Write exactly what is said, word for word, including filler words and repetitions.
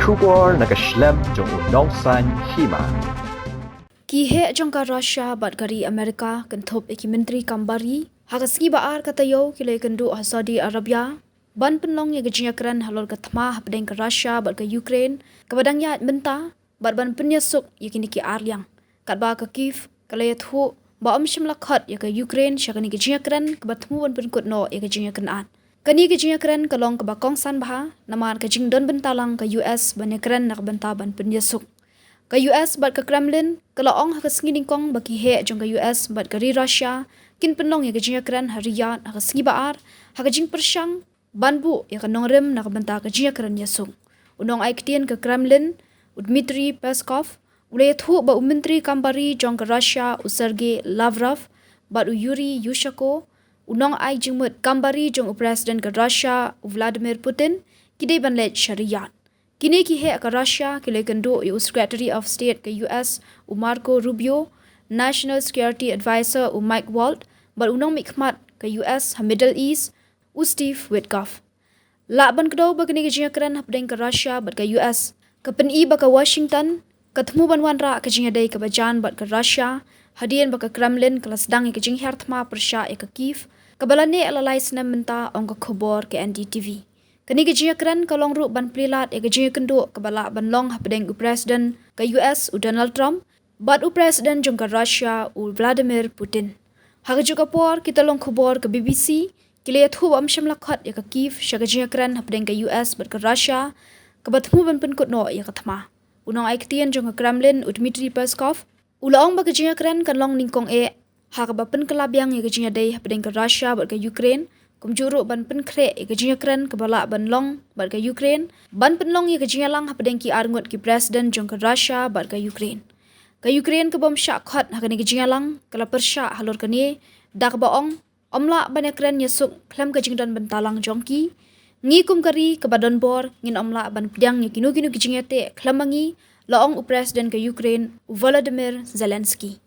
Khubor na ka shlem jong u nongsaiñ hima. Ki heh jong ka Russia bad ka ri Amerika kynthup ïa ki myntri kam bar ri ha ka sngi ba ar ka taïew ki la ïakynduh ha Saudi Arabia ban pynlong ïa ka jingïakren halor ka thma hapdeng ka Russia bad ka Ukraine kaba dang ïaid mynta bad ban pynïasuk ïa kine ki ar liang. Katba ka Kyiv ka la ïathuh ba ym shym la khot ïa ka Ukraine sha kane ka jingïakren kaba thmu ban pynkut noh ïa ka jingïakren. Kane ka jingïakren ka long kaba kongsan bha namar ka jingdon bynta lang ka U S ban ïakren na ka bynta ban pynïasuk. Ka U S bad ka Kremlin ka la ong ha ka sngi nyngkong ba ki heh jong ka U S bad ka ri Russia kin pynlong ïa ka jingïakren ha Riyadh ha ka sngi ba ar ha ka jingpyrshang ban buh ïa ka nongrim na ka bynta ka jingïakren ïasuk. U nongai ktien ka Kremlin, u Dmitry Peskov, u la ïathuh ba u myntri kam bar ri jong ka Russia, u Sergei Lavrov, bad u Yuri Yushchenko, u nongai jingmut kam bar ri jong u President ka Russia, u Vladimir Putin, ki dei ban leit sha Riyadh. Kine ki heh ka Russia ki la ïakynduh ïa u Secretary of State ka U S, u Marco Rubio, National Security Advisor, u Mike Waltz, bad u nongmihkhmat ka U S ha Middle East, u Steve Witkoff. Lah ban kdew ba kane ka jingïakren hapdeng ka Russia bad ka U S ka pyni ba ka Washington ka thmu ban wanrah ka jingïadei kaba jan bad ka Russia, hadien ba ka Kremlin ka la sdang ïa ka jinghiar thma pyrshah ïa ka Kyiv, kaba la neh la lai snem mynta, ong ka khubor ka N D T V. Kane ka jingïakren ka long ruh ban plie lad ïa ka jingïakynduh kaba lah ban long hapdeng u President ka U S, u Donald Trump, bad u President jong ka Russia, u Vladimir Putin. Ha kajuh ka por, ki tyllong khubor ka B B C ki la ïathuh ba ym shym la khot ïa ka Kyiv sha ka jingïakren hapdeng ka U S bad ka Russia kaba thmu ban pynkut noh ïa ka thma. U nongai ktien jong ka Kremlin, u Dmitry Peskov, u la ong ba ka jingïakren kan long nyngkong eh ha kaba pynkylla biang ïa ka jingïadei hapdeng ka Russia bad ka Ukraine, kumjuh ruh ban pynkhreh ïa ka jingïakren kaba lah ban long bad ka Ukraine ban pynlong ïa ka jingïalang hapdeng ki arngut ki President jong ka Russia bad ka Ukraine. Ka Ukraine kaba ym shah khot ha kane ka jingïalang ka la pyrshah halor kane da kaba ong, ym lah ban ïakren ïasuk khlem ka jingdon bynta lang jong ki. Ngi kum ka ri kaba don bor ngin ym lah ban pdiang ïa kino kino ki jingïateh khlem ma ngi, la ong u President ka Ukraine, u Volodymyr Zelensky.